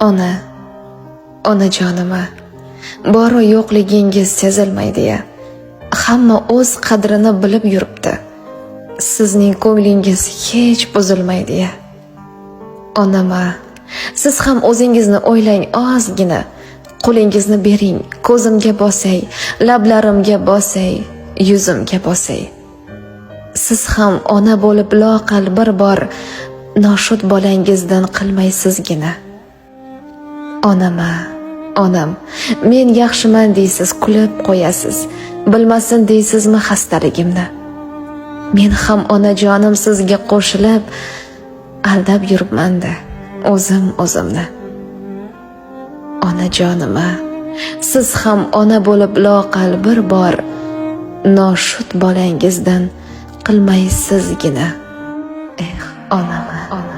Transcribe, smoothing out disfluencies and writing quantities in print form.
Ona, onajonima, boru yo'qligingiz sezilmaydi-ya. Hamma o'z qadrini bilib yuribdi. Sizning ko'nglingiz hech buzilmaydi-ya. Onama, siz ham o'zingizni o'ylang ozgina. Qo'lingizni bering, ko'zimga bosay, lablarimga bosay, yuzimga bosay. Siz ham ona bo'lib loaqal bir bor noshud bolangizdan qilmaysizgina. Onama, onam, men yaxshiman deysiz, kulib qo'yasiz. Bilmasin deysizmi xastaligimni? Men ham onajonim sizga qo'shilib aldab yuribman-da o'zim o'zimni. Onajonima, siz ham ona bo'lib loaqal bir bor noshud bolangizdan qilmaysizgina. Eh, onam, onam.